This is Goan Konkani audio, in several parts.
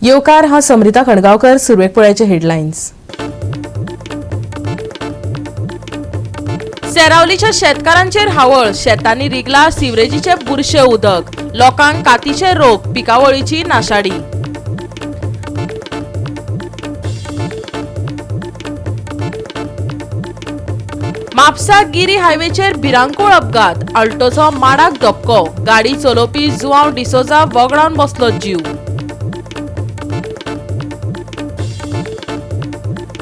येवकार, हांव समृता खणगांवकर. सुरवेक पळयाचे हेडलायन्स. सेरावलीच्या शेतकारांचेर हावळ, शेतांनी रिगला सिवरेजीचे बुरशे उदक, लोकांक कातीचे रोग, पिकावळीची नाशाडी. म्हापसा गिरी हायवेचेर भिरांकूळ अपघात, अल्टोचो माडाक धपको, गाडी चलोवपी जुआंव डिसोजा वगडावन बसलो जीव.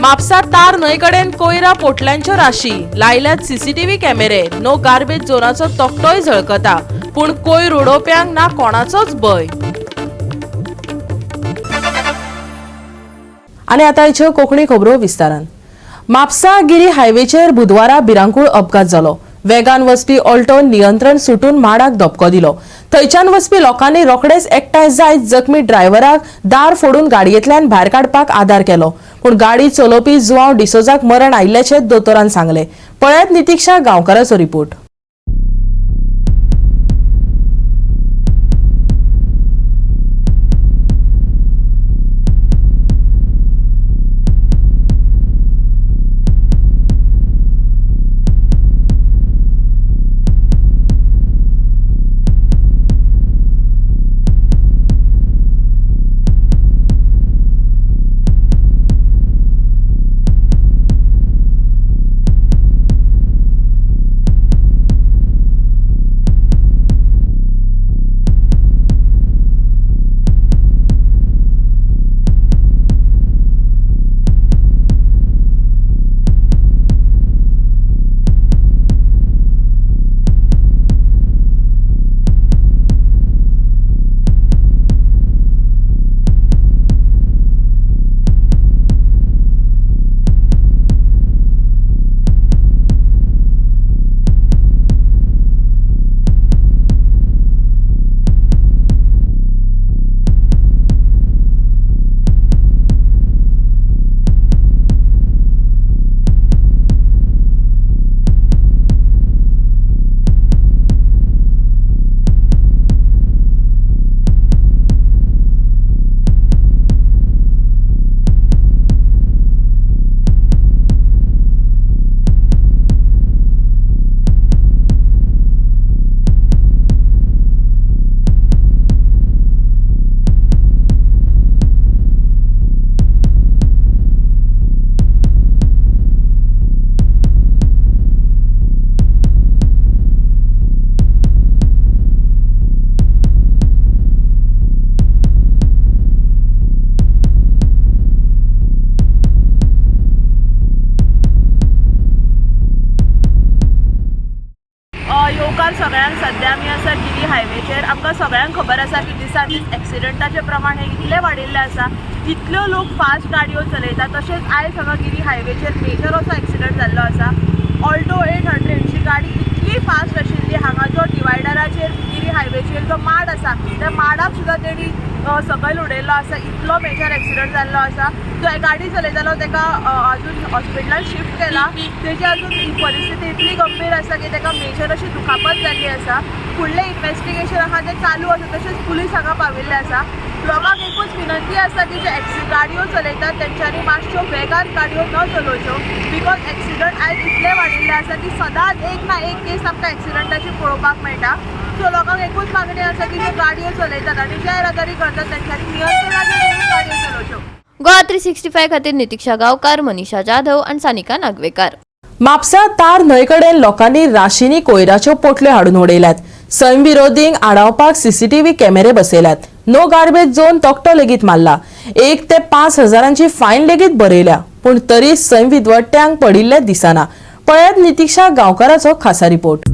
म्हापसा तार न्हंय कडेन कोयरा पोटल्यांच्यो राशी, लायल्यात सीसीटीव्ही कॅमेरे, नो गार्बेज झोनाचो तकटोय झळकता, पूण कोयर उडोवप्यांक ना कोणाचोच भंय. आनी आतां आयच्यो कोंकणी खबरो विस्तारान. म्हापसा गिरी हायवेचेर बुधवारा भिरांकूळ अपघात जालो. वेगान वचपी ऑल्टोन नियंत्रण सुटून माडाक धपको दिलो. थंयच्यान वचपी लोकांनी रोखडेच एकठांय जायत जखमी ड्रायव्हराक दार फोडून गाडयेंतल्यान भायर काडपाक आदार केलो, पूण गाडी चलोवपी जुआंव डिसोजाक मरण आयिल्ल्याचें दोतोरान सांगलें. पळयात नितिक्षा गांवकाराचो रिपोर्ट. येवकार सगळ्यांक. सद्या आमी आसा गिरी हायवेचेर. आमकां सगळ्यांक खबर आसा की दिसान दीस एक्सिडंटाचें प्रमाण हें इतलें वाडिल्लें आसा, इतल्यो लोक फास्ट गाडयो चलयतात. तशेंच आयज हांगा गिरी हायवेचेर मेजर असो एक्सिडंट जाल्लो आसा. ऑल्टो 800ची गाडी इतली फास्ट आशिल्ली, हांगा जो डिवायडराचेर गिरी हायवेचेर जो माड आसा त्या माडाक सुद्दां तेणी सकयल उडयल्लो आसा. इतलो मेजर एक्सिडंट जाल्लो आसा. जो गाडी चलयतालो ताका अजून हॉस्पिटलान शिफ्ट केला. तेजी अजून परिस्थिती इतली गंभीर आसा की ताका मेजर अशी दुखापत जाल्ली आसा. फुडलें इन्वेस्टिगेशन आहा तें चालू आसा. तशेंच पुलीस हांगा पाविल्ले आसा. लोकांक एकूच विनंती आसा की जे गाडयो चलयतात तेंच्यांनी मातश्यो वेगान गाडयो न चलोवच्यो, because accident आयज इतले वाडिल्ले आसा की सदांच एक ना एक केस आमकां एक्सिडंटाची पळोवपाक मेळटा. सो लोकांक एकूच मागणी आसा की जे गाडयो चलयतात आनी जे येरादारी करतात तेंच्यांनी नियंत्रणाचेर दवरून गाडयो चलोवच्यो. गोवा 365 खातीर नितिक्षा गांवकार, मनीषा जाधव आनी सानिका नागवेकार. म्हापसा तार न्हंय कडेन लोकांनी राशींनी कोयराच्यो पोटल्यो हाडून उडयल्यात. सैम विरोधींक आडावपाक सीसीटीव्ही कॅमेरे बसयल्यात. नो गार्बेज झोन तकटो लेगीत मारला. 1 ते 5 हजारांची फायन लेगीत बरयल्या, पूण तरी सैम विद्वट्यांक पडिल्लें दिसना. पळयात नितिक्षा गांवकाराचो खासा रिपोर्ट.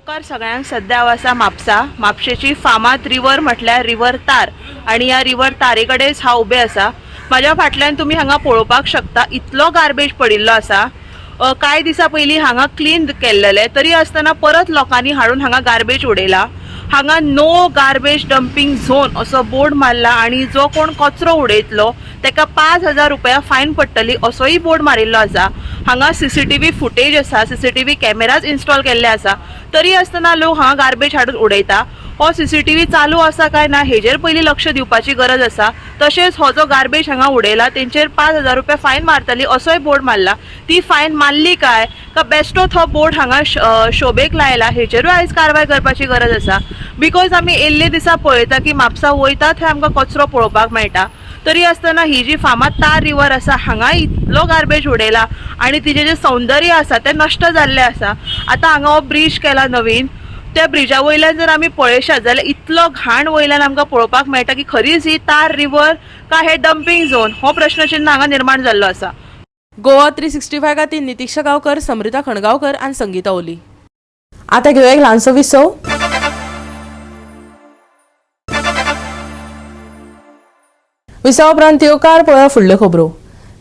येवकार सगळ्यांक. सध्या हांव आसा म्हापसा. म्हापशेची फामाद रिवर म्हटल्यार रिवर तार आनी ह्या रिवर तारे कडेच हांव उबें आसा. म्हाज्या फाटल्यान तुमी हांगा पळोवपाक शकता, इतलो गार्बेज पडिल्लो आसा. कांय दिसां पयलीं हांगा क्लीन केल्लेलें, तरी आसतना परत लोकांनी हाडून हांगा गार्बेज उडयला. हांगा नो गार्बेज डम्पिंग झोन असो बोर्ड मारला आनी जो कोण कचरो उडयतलो ताका 5000 रुपया फायन पडटली असोय बोर्ड मारिल्लो आसा. हांगा सीसीटीव्ही फुटेज आसा, सीसीटीव्ही कॅमेराज इन्स्टॉल केल्ले आसा, तरी आसतना लोक हांगा गार्बेज हाडून उडयता. हो सीसीटीव्ही चालू आसा काय ना हेजेर पयलीं लक्ष दिवपाची गरज आसा. तशेंच हो जो गार्बेज हांगा उडयला तेंचेर 5000 रुपया फायन मारतली असोय बोर्ड मारला. ती फायन मारली काय का बेस्टोच हो बोर्ड हांगा शोबेक लायला, हेचेरूय आयज कारवाय करपाची गरज आसा. Because आमी येयल्ले दिसा पळयता की म्हापसा वयता थंय आमकां कचरो पळोवपाक मेळटा, तरी आसतना ही जी फामाद तार रिवर आसा हांगा इतलो गार्बेज उडयला आनी तिजें जें सौंदर्य आसा तें नश्ट जाल्लें आसा. आतां हांगा हो ब्रीज केला नवीन, त्या ब्रिजा वयल्यान जर आमी पळयशात जाल्यार इतलो घाण वयल्यान आमकां पळोवपाक मेळटा की खरीच ही तार रिवर काय हे डम्पिंग झोन हो प्रश्नचिन्ह हांगा निर्माण जाल्लो आसा. गोवा 365 खातीर नितिक्षा गांवकर, समृता खणगांवकर आनी संगीता ओली. आतां घेवया एक ल्हानसो विसव. विसवा उपरांत येवकार. पळोवया फुडल्यो खबरो.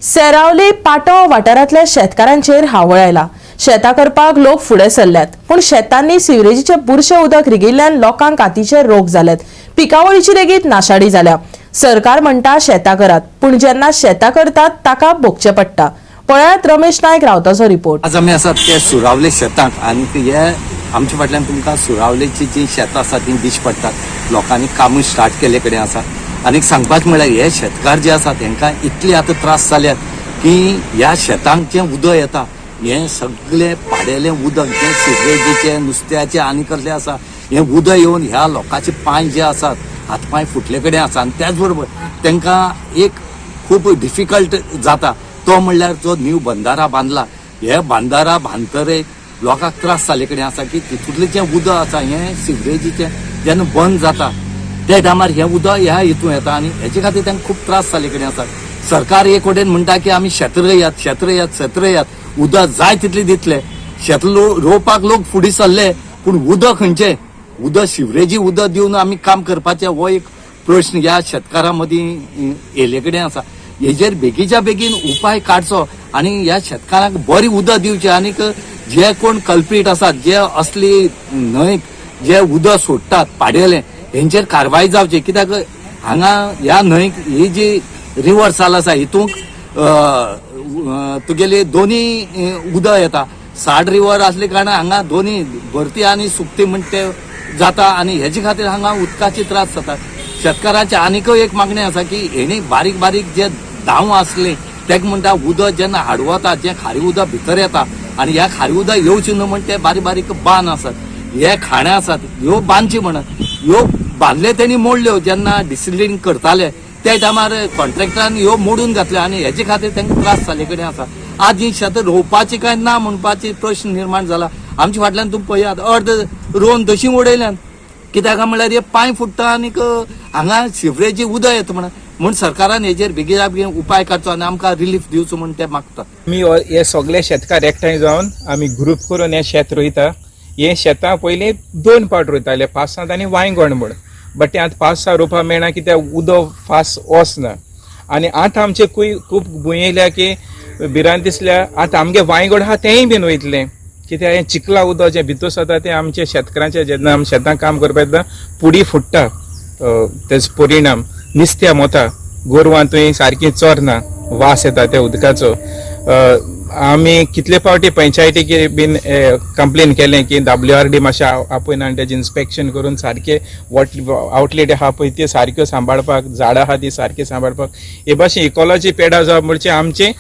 सेरावली पाटो वाठारांतल्या शेतकारांचेर हावळ आयला. शेतां करपाक लोक फुडें सरल्यात, पूण शेतांनी सिवरेजीचे बुरशे उदक रिगिल्ल्यान लोकांक कातीचे रोग जाल्यात. पिकावळीची लेगीत नाशाडी जाल्या. सरकार म्हणटा शेतां करात, पूण जेन्ना शेतां करतात ताका भोगचें पडटा. पळयात रमेश नायक रावताचो रिपोर्ट. आज आमी आसात ते सुरावले शेतांत आनी हे आमच्या फाटल्यान तुमकां सुरावलेची जी शेतां आसा ती दिश्टी पडटात. लोकांनी कामूय स्टार्ट केल्ले कडेन आसा. आनी सांगपाचें म्हणल्यार हे शेतकार जे आसात हेंकां इतले आतां त्रास जाल्यात की ह्या शेतांक जें उदक येता हें सगळें पाडेलें उदक, जें सिगरेटीचें, नुस्त्याचें आनी कसलें आसा, हें उदक येवन ह्या लोकांचे पांय जे आसात, हात पांय फुटले कडेन आसा. आनी त्याच बरोबर तांकां एक खूब डिफिकल्ट जाता तो म्हणल्यार जो न्यू बंदारा बांदला, हे बांदारा बांदतरे लोकांक त्रास जाल्ले कडेन आसा की तितूंतलें जें उदक आसा हें सिवरेजीचें जेन्ना बंद जाता त्या टायमार हें उदक ह्या हितून येता आनी हेचे खातीर तांकां खूब त्रास जाल्ले कडेन आसा. सरकार एक वटेन म्हणटा की आमी शेत रोयात, शेत रोयात, शेत रोयात, उदक जाय तितलें दितले. शेत रोवपाक लोक फुडें सरले, पूण उदक खंयचें उदक, सिवरेजी उदक दिवन आमी काम करपाचें, हो एक प्रश्न ह्या शेतकारां मदीं येयल्ले कडेन आसा. हेजेर बेगीच्या बेगीन उपाय काडचो आनी ह्या शेतकारांक बरें उदक दिवचें. आनीक जे कोण कल्पीट आसात, जे असली न्हंयक जे उदक सोडटात पाडेले, हेंचेर कारवाय जावची. कित्याक हांगा ह्या न्हंयक ही जी रिवर चाल आसा हितूंक तुगेली दोनी उदक येता. साड रिवर असले कारणान हांगा दोनी भरती आनी सुकती म्हण ते जाता आनी हेजे खातीर हांगा उदकाचे त्रास जाता. शेतकारांची आनीकय एक मागणी आसा की हेणी बारीक बारीक जे दाव आसले तेका म्हणटा उदक जेन्ना हाडवता जें खारी उदक भितर येता आनी ह्या खारी उदक येवचें न्हू म्हण ते बारीक बारीक बांद आसात, हे खाणे आसात, ह्यो बांदचे म्हणून ह्यो बांदले तेणी मोडल्यो. जेन्ना डिसिलींग करताले त्या टायमार कॉन्ट्रॅक्टरान ह्यो मोडून घातल्यो आनी हेजे खातीर तांकां त्रास जाल्ले कडेन आसा. आज ही शेतां रोवपाची काय ना म्हणपाची प्रश्न निर्माण जाला. आमच्या फाटल्यान तुमी पळयात, अर्द रोवन तशी उडयल्यान. कित्याक काय म्हणल्यार हे पांय फुट्टा आनीक हांगा सिवरेजी उदक येता म्हणून. म्हूण सरकारान हेजेर बेगिना बेगीन उपाय काडचो आनी आमकां रिलीफ दिवचो म्हूण ते मागतात. आमी हे सगळे शेतकार एकठांय जावन आमी ग्रूप करून हे शेत रोयता. हे शेतां पयलीं दोन पावट रोयताले, पावसांत आनी वांयगण म्हूण, बट तें आतां पावसा रोवपाक मेळना कित्याक उदक फास्ट वचना. आनी आतां आमचे खूब खूब भूंय येयल्या की भिरांत दिसल्या, आतां आमगे वांयगण आहा तेंय बीन वयतलें, कित्याक हें चिखला उदक जें भितर सरता तें आमच्या शेतकारांचें, जेन्ना आमी शेतां काम करपा येता पुडी फुट्टा, तेजो परिणाम निस्त्या मोता, गोरवां थंय सारकी चरना, वास येता त्या उदकाचो. आमी कितले फावटी पंचायतीक बीन कंप्लेन केलें की डब्ल्यू आर डी मातशें आपोवन आनी तेजें इन्स्पेक्शन करून सारकें वॉट आउटलेट आहा पळय त्यो सारक्यो सांबाळपाक, झाडां आहा ती सारकी सांबाळपाक. हे भाशेन इकॉलॉजी पेडा जावप म्हणजे आमचें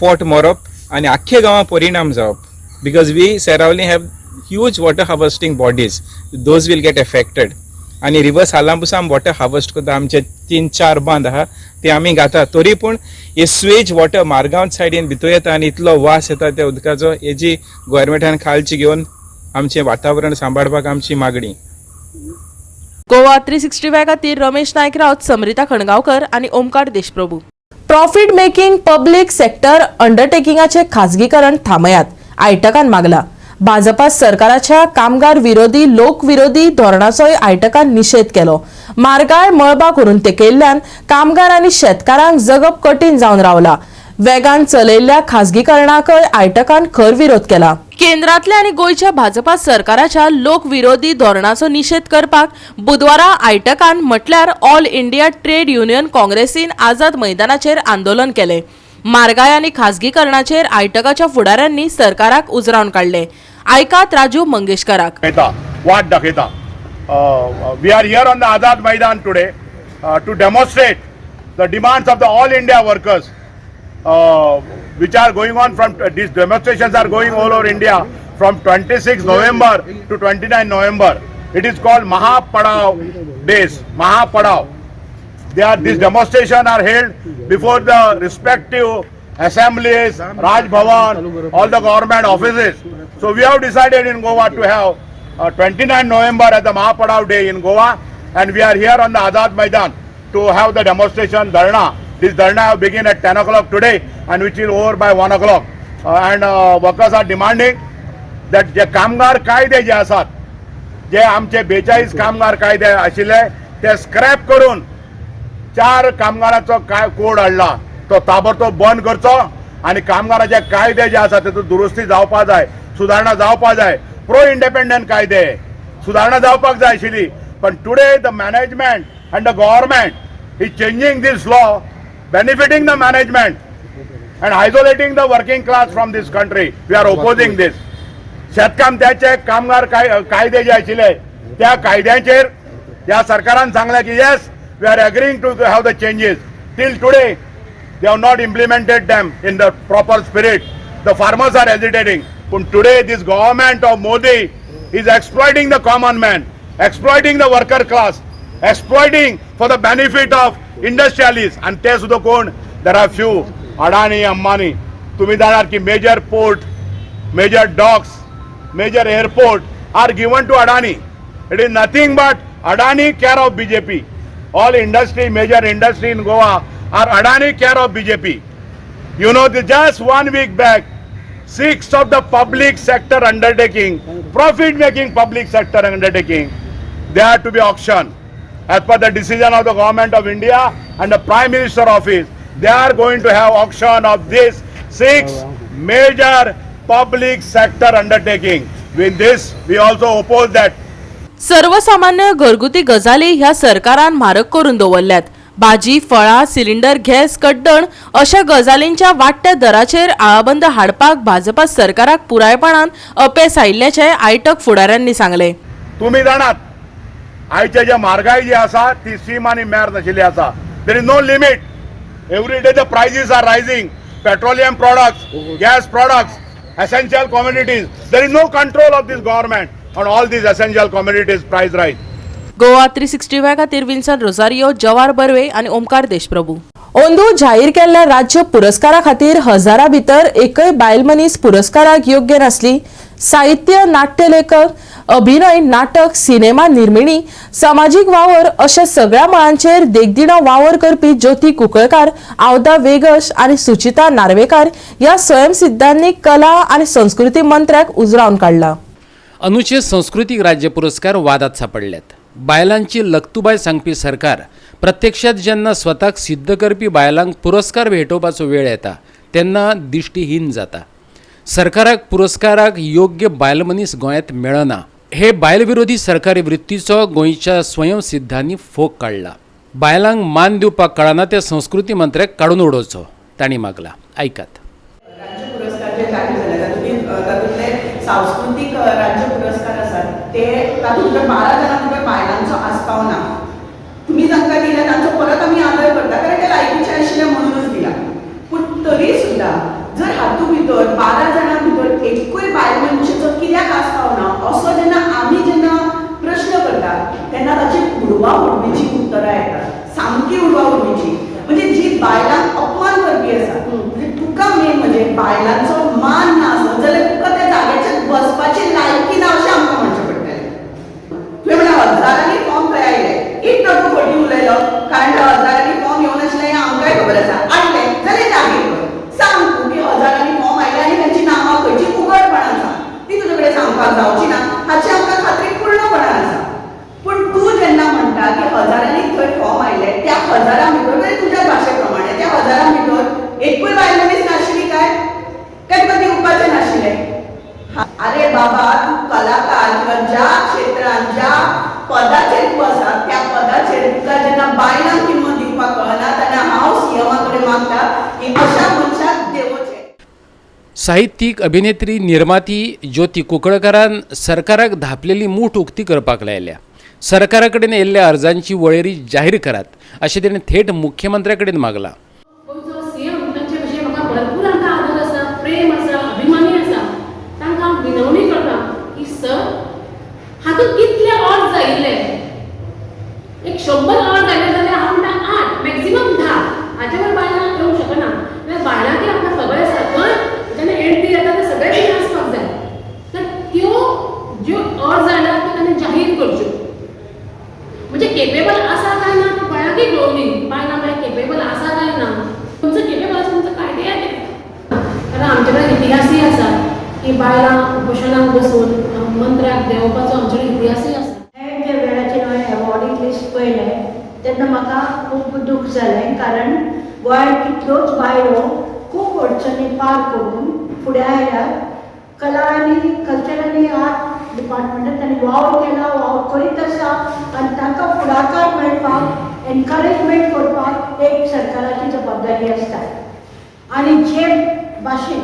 पोट मरप आनी आख्खे गांवां परिणाम जावप, because we Seraulim have huge water harvesting bodies, those will get affected. आनी रिवर सालांबुसा आमी वॉटर हार्वेस्ट करता, आमचे तीन चार बांद आहा ते आमी घाता, तरी पूण हे स्वेज वॉटर मारगांव सायडीन भितर येता आनी इतलो वास येता त्या उदकाचो. हेजी गोवोरमेंटान काळजी घेवन आमचें वातावरण सांबाळपाक आमची मागणी. गोवा 365 खातीर रमेश नायक राऊत, समरिता खणगांवकर आनी Omkar Deshprabhu. Profit making public sector अंडरटेकिंगाचे खाजगीकरण थांबयात, आयटकान मागला. भाजपा सरकाराच्या कामगार विरोधी लोकविरोधी धोरणाचोय आयटकान निशेध केलो. मार्गाय मळबा करून तेकयल्ल्यान कामगार आनी शेतकारांक जगप कठीण जावन रावला. वेगान चलयल्ल्या खासगीकरणाकय आयटकान खर विरोध केला. केंद्रातल्या आनी गोंयच्या भाजपा सरकाराच्या लोकविरोधी धोरणाचो निशेध करपाक बुधवारा आयटकान म्हटल्यार ऑल इंडिया ट्रेड युनियन काँग्रेसीन आझाद मैदानाचेर आंदोलन केले. मार्गाय आनी खासगीकरणाचेर आयटकाच्या फुडाऱ्यांनी सरकाराक उजरावन काडले. आयकात राजू मंगेशकराक. दाखयता, वाट दाखयता. We are here on the Azad Maidan today to demonstrate the demands of the all India workers, which are going on from these demonstrations are going all over India from 26 November to 29 November. It is called Mahapadav days. Mahapadav. They are these demonstration are held before the respective assemblies, Raj Bhavan, all the government offices. So we have decided in Goa to have 29 November as the Mahapadav day in Goa, and we are here on the Azad Maidan to have the demonstration dharna. This dharna will begin at 10 o'clock today and which is over by 1 o'clock. And workers are demanding that जे कामगार कायदे जे आसात, जे आमचे 42 कामगार कायदे आशिल्ले ते स्क्रॅप करून चार कामगाराचो काय कोड हाडला तो ताबडतोब बंद करचो आनी कामगाराचे कायदे जे आसा तेतूंत दुरुस्ती जावपा जाय, सुदारणा जावपा जाय. प्रो इंडिपेंडंट कायदे सुदारणा जावपाक जाय आशिल्ली, पण today the management and the government is changing this law, benefiting the management and isolating the working class from this country. We are opposing this. शेतकामत्याचे कामगार कायदे जे आशिल्ले त्या कायद्यांचेर ह्या सरकारान सांगलें की yes, we are agreeing to have the changes. Till today they have not implemented them in the proper spirit. The farmers are hesitating. पूण today this government of Modi is exploiting the common man, exploiting the worker class, exploiting for the benefit of industrialist. आनी ते सुद्दां कोण? There are few, Adani, Ambani. तुम्ही जाणार की major port, major docks, major airport are given to Adani. It is nothing but Adani care of BJP. All industry, major industry in Goa are Adani care of BJP. Just one week back, six of the public sector undertaking, profit making public sector undertaking, they are to be auctioned. As per the decision of the government of India and the Prime Minister office, they are going to have auction of this six major public sector undertaking. With this, we also oppose that. सर्वसामान्य घरगुती गजाली ह्या सरकारान म्हारग करून दवरल्यात. भाजी, फळां, सिलिंडर, गॅस, कड्डण अशा गजालींच्या वाडट्या दराचेर आळाबंद हाडपाक भाजपा सरकाराक पुरायपणान अपेस आयिल्ल्याचें आयटक फुडाऱ्यांनी सांगलें. तुम्ही जाणात, आयचे जे म्हारगाय जी आसा ती सीम आनी मेर नाशिल्ली आसा. There is no limit. Every day the prices are rising. Petroleum products, gas products, essential commodities, there is no control of this government on all these essential commodities price rise. Goa 365 खातीर विन्सन रोजारियो, जवार बर्वे आनी ओमकार देशप्रभू. अंदू जाहीर केल्ल्या राज्य पुरस्कारा खातीर हजारा भितर एकय बायल मनीस पुरस्काराक योग्य नासली. साहित्य, नाट्य लेखक, अभिनय, नाटक, सिनेमा निर्मिणी, समाजीक वावर अशा सगळ्या मळांचेर देखदिणो वावर करपी ज्योती कुंकळकार, आवदा वेगस आनी सुचिता नार्वेकार ह्या स्वयंसिद्धांनी कला आनी संस्कृती मंत्र्याक उजरावन काडला. अनुचे संस्कृतीक राज्य पुरस्कार वादात सापडल्यात. बायलांची लक्तुबाय सांगपी सरकार प्रत्यक्षात जेन्ना स्वताक सिद्ध करपी बायलांक पुरस्कार भेटोवपाचो वेळ येता तेन्ना दिश्टीहीन जाता. सरकाराक पुरस्काराक योग्य बायलमनीस गोंयांत मेळना. हे बायल विरोधी सरकारी वृत्तीचो गोंयच्या स्वयंसिद्धांनी फोग काडला. बायलांक मान दिवपाक कळना त्या संस्कृती मंत्र्याक काडून उडोवचो तांणी मागला. आयकात. राज्य पुरस्कार जे जाहीर जाले तातूंतले सांस्कृतीक राज्य पुरस्कार आसात ते तातूंतले 12 जाणां भितर बायलांचो आस्पाव ना. तुमी जांकां दिला तांचो परत आमी आदर करता, कारण ते लायकीचे आशिल्ले म्हणूनच दिला. पूण तरी सुद्दां जर हातूंत भितर 12 जाणां भितर एकूय बायल मनशेचो कित्याक आस्पाव ना असो जेन्ना आमी जेन्ना प्रश्न करता तेन्ना ताची उडवा उडवीची उत्तरां येतात, सामकी उडवा उडवीची. म्हणजे जी बायलांक अपमान करपी आसा. म्हणजे तुका मेन म्हणजे बायलांचो मान ना आसत जाल्यार तुका त्या जाग्याचेर बसपाची लायकी ना अशें आमकां म्हणचें पडटलें. तुवें म्हणल्यार हजारांनी फॉर्म खंय आयले. एक तर तूं फटी उलयलो, कारण त्या हजारांनी फॉर्म येवन आशिल्ले हें आमकांय खबर आसा. आयले जाल्यार जाहीर कर, सांग तूं की हजारांनी फॉर्म आयले आनी तांची नांवां खंयची, उघडपणान सांग. ती तुजे कडेन बाबा तूं कलाकार किंवा ज्या क्षेत्रान ज्या पदाचेर तूं आसा त्या पदाचेर तुका जेन्ना बायलांक किंमत दिवपाक कळना तेन्ना हांव सीएमा कडेन मागता की अशा मनशाक देवोचें. साहित्यीक, अभिनेत्री, निर्माती ज्योती कुंकळकारान सरकाराक धांपलेली मूठ उक्ती करपाक लायल्या. सरकारा कडेन येयल्ल्या अर्जांची वळेरी जाहीर करात अशें तेणें थेट मुख्यमंत्र्या कडेन मागलां. गोंयचो सीएम तांचे विशीं म्हाका भरपूर आमकां आदर आसा, प्रेम आसा, अभिमानी आसा. तांकां हांव विनवणी करता की सर, हातूंत कितले अर्ज आयिल्ले, एक 100 अर्ज आयले जाल्यार हांव म्हणटा 8, मॅक्झिमम 10, हाजे वयर बायलां येवंक शकना. जाल्यार बायलांकय आमकां खबर आसा खंय जेन्ना एंट्री जाता ते सगळे कितें आसपाक जाय. तर त्यो ज्यो अर्ज आयल्या त्यो तांणी जाहीर करच्यो. म्हणजे केपेबल आसा काय ना ते बायलांकय कळोवनी, बायलां मागीर केपेबल आसा काय ना, तुमचो केपेबल आसा, तुमचो क्रायटेरिया कितें. कारण आमचे कडेन इतिहासूय आसा की बायलां उपोशणाक बसून मंत्र्याक देंवोवपाचो आमचे कडेन इतिहासूय आसा. हें ज्या वेळाचेर हांवें एवॉर्डींग लिस्ट पळयलें तेन्ना म्हाका खूब दूख जालें, कारण गोंयांत कितल्योच बायलो खूब अडचणी पार करून फुडें आयल्यात. कला आनी कल्चर आनी आर्ट डिपार्टमेंटान तांणी वावर केला, वावर करीत आसा आनी तांकां फुडाकार मेळपाक, एनकरेजमेंट करपाक एक सरकाराची जबाबदारी आसता. आनी जे भाशेन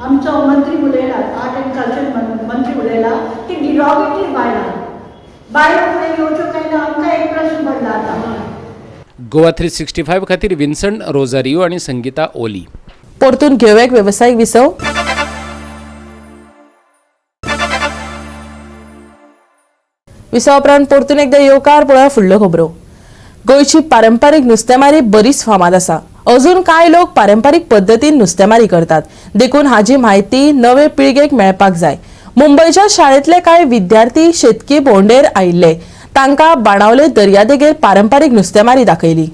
आमचो मंत्री उलयला, आर्ट एंड कल्चर मंत्री उलयला की डिरोगेटरी बायलां बायलो फुडें येवच्यो काय ना, आमकां एक प्रश्न पडला आतां. गोवा 365 खातीर विन्संट रोजारियो आनी संगीता ओली. परतून घेवया एक वेवसायीक विसव. विसवा उपरांत परतून एकदा येवकार. पळोवया फुडल्यो खबरो. गोंयची पारंपारीक नुस्तेमारी बरीच फामाद आसा. अजून कांय लोक पारंपारीक पद्दतीन नुस्तेमारी करतात, देखून हाजी म्हायती नवे पिळगेक मेळपाक जाय. मुंबयच्या शाळेंतले कांय विद्यार्थी शेतकी भोंवडेर आयिल्ले, तांकां बाणावले दर्यादेगेर पारंपारीक नुस्तेमारी दाखयली.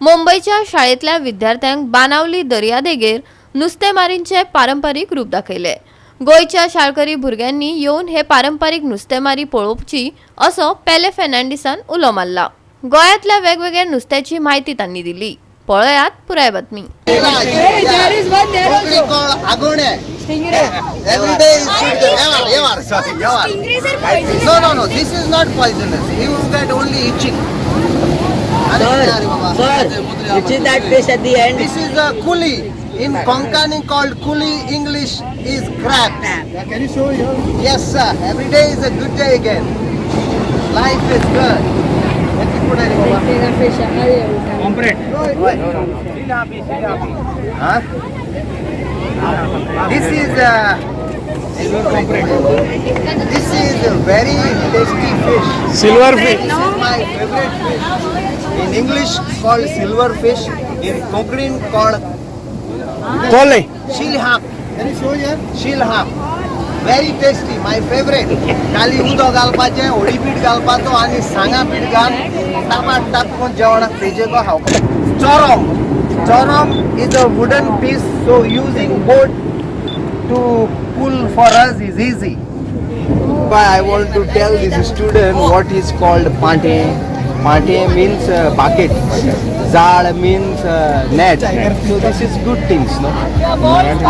मुंबयच्या शाळेंतल्या विद्यार्थ्यांक बाणावली दर्यादेगेर नुस्तेमारींचे पारंपारीक रूप दाखयले. गोंयच्या शाळकरी भुरग्यांनी येवन हे पारंपारीक नुस्तेमारी पळोवची असो पेले फेर्नांडीसान उलो मारला. गोंयांतल्या वेगवेगळ्या नुस्त्याची म्हायती तांणी दिली. पळयात पुराय बातमी. No, this is not poisonous. You get only itching. Sir, which is that fish at the end? This is a kuli. In Konkani called kuli, English is crab. Can you show here? Yes, sir. Every day is a good day again. Life is good. Huh? This is a very tasty fish. Silver fish. This is my favorite fish. In English called silver fish, in Konkani called Kole. Shilhap. Can you show here? Shilhap. Very tasty, my favorite. खाली उदक घालपाचें, होळी पीठ घालपाचो आनी सांगा पीठ घाल, टापाट टाप करून जेवणाक तेजे गो हांव. Chorom. Chorom is a wooden piece, so using boat to pull for us is easy. But I want to tell this student what is called pante. Pante means bucket. Zal means net. So this is good things, no?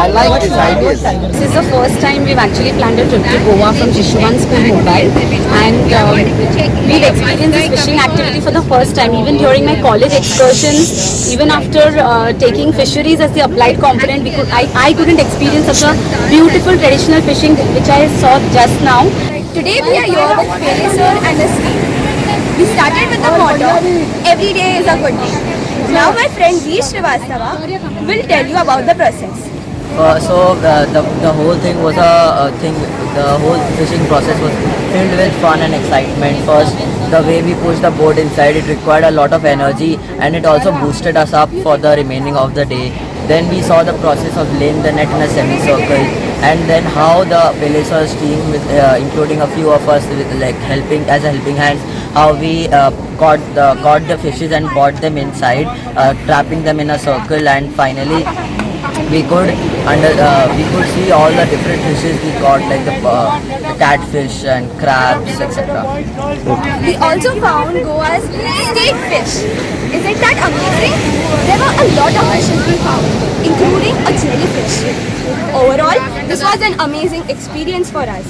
I like this idea. This is the first time we've actually planned a trip to Goa from Shishuvan School, Mumbai, and we've experienced this fishing activity for the first time. Even during my college excursions, even after taking fisheries as the applied component, I couldn't experience such a beautiful traditional fishing which I saw just now. Today we are here with Pele sir and his team. We started with the motto, every day is a good day. Now my friend V. Srivastava will tell you about the process. So the whole thing was a thing. The whole fishing process was filled with fun and excitement. First, the way we pushed the boat inside, it required a lot of energy, and it also boosted us up for the remaining of the day. Then we saw the process of laying the net in a semicircle, and then how the Pele sir's team, with, including a few of us with like helping as a helping hands, how we caught the fishes and brought them inside, trapping them in a circle, and finally we could see all the different fishes we caught, like the catfish and crabs, etc. We also found Goa's state fish. Isn't that amazing? There were a lot of fishes we found, including a jellyfish. Overall, this was an amazing experience for us.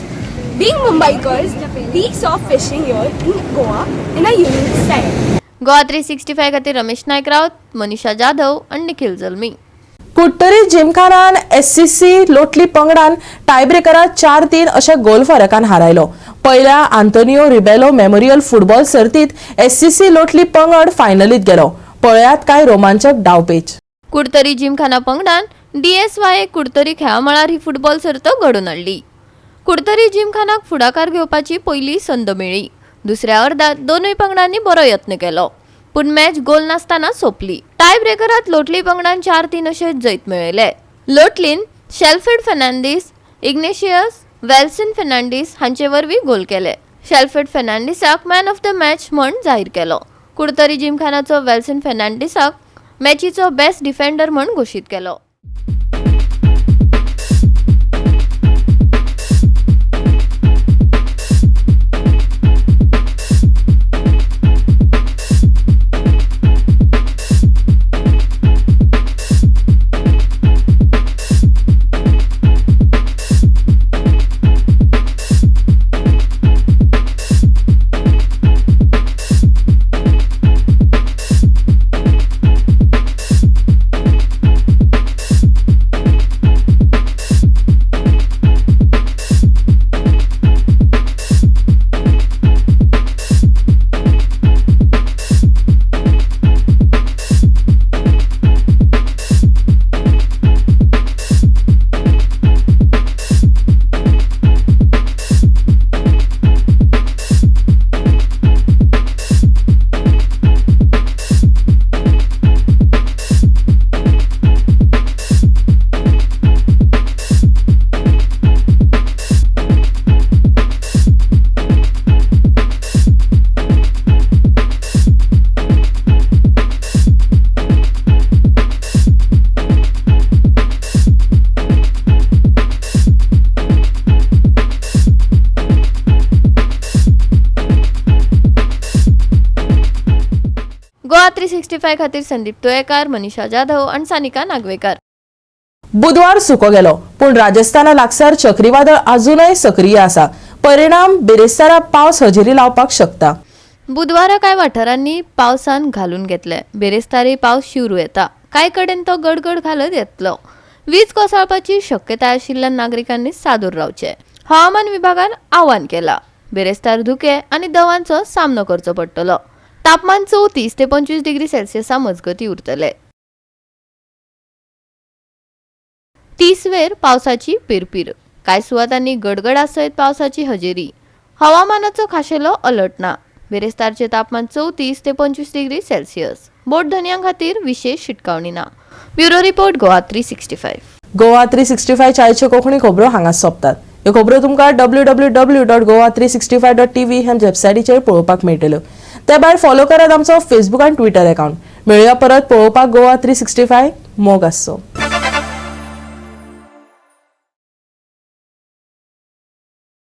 Being Mumbaikars, we saw fishing here in Goa in a unique style. Goa 365 खातीर रमेश नायक राऊत, मनीषा जाधव आनी निखिल जल्मी. कुडटरी जिमखानान एससीसी लोटली पंगडान टायब्रेकरात 4-3 अशा गोल फरकान हारायलो. पयल्या आंतोनियो रिबेलो मेमोरियल फुटबॉल सर्तीत एससीसी लोटली पंगड फायनलीत गेलो. पळयात कांय रोमांचक डावपेच. कुडतरी जिमखाना पंगडान डीएसवाय कुडतरी खेळा मळार ही फुटबॉल सर्त घडोवन हाडली. कुडतरी जिमखानाक फुडाकार घेवपाची पयली संद मेळ्ळी. दुसऱ्या अर्दात दोनूय पंगडांनी बरो यत्न केलो, पूण मॅच गोल नासतना सोंपली. टाय ब्रेकरात लोटली पंगडान 4-3 अशें जैत मेळयलें. लोटलीन शेल्फेड फर्नांडीस, इग्नेशियस वेल्सन फर्नांडीस हांचे वरवीं गोल केले. शेल्फेड फर्नांडीसाक मॅन ऑफ the match म्हण जाहीर केलो. कुडतरी जिमखानाचो वेल्सन फर्नांडीसाक मॅचीचो बेस्ट डिफेंडर म्हण घोशीत केलो. गोवा 365 खातीर संदीप तुयेकार, मनीषा जाधव आनी सानिका नागवेकार. बुधवार सुको गेलो, पूण राजस्थाना लागसार चक्रीवादळ अजूनय सक्रीय आसा. परिणाम बिरेस्तारा पावस हजेरी लावपाक शकता. बुधवारा कांय वाठारांनी पावसान घालून घेतले. बिरेस्तारी पावस शिवरू येता. कांय कडेन तो गडगड घालत येतलो. वीज कोसळपाची शक्यताय आशिल्ल्यान नागरिकांनी सादूर रावचें, हवामान विभागान आवाहन केलां. बिरेस्तार धुकें आनी दवांचो सामनो करचो पडटलो. तापमान 34 ते 25 डिग्री सेल्सियसा मजगती उरतले. 30 वेर पावसाची पिरपीर. कांय सुवातांनी गडगडा सयत पावसाची हजेरी. हवामानाचो खाशेलो अलर्ट ना. बिरेस्तारचें तापमान 34 ते 25 डिग्री सेल्सियस. बोट धनयां खातीर विशेष शिटकावणी ना. Bureau report, Goa 365. Goa 365 आयच्यो कोंकणी खबरो हांगा सोंपतात. ह्यो खबरो तुमकां www.goa365.tv ह्या वेबसायटीचेर पळोवपाक मेळटल्यो. ते भायर फॉलो करात आमचो फेसबूक आनी ट्विटर अकाउंट. मेळुया परत पळोवपाक गोवा 365. मोग आसचो.